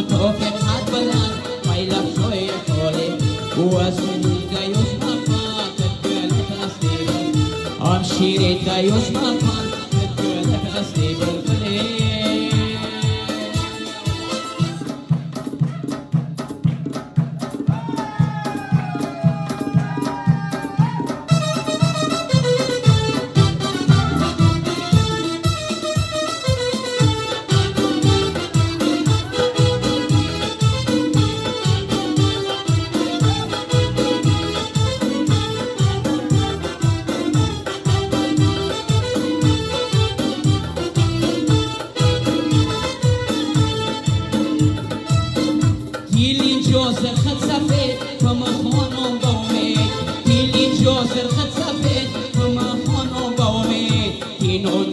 توفي قد بلان فايلك شوية حولي واسمي دايوش مفا تتكلم أسليب أمشيري دايوش مفا تتكلم أسليب الغليل.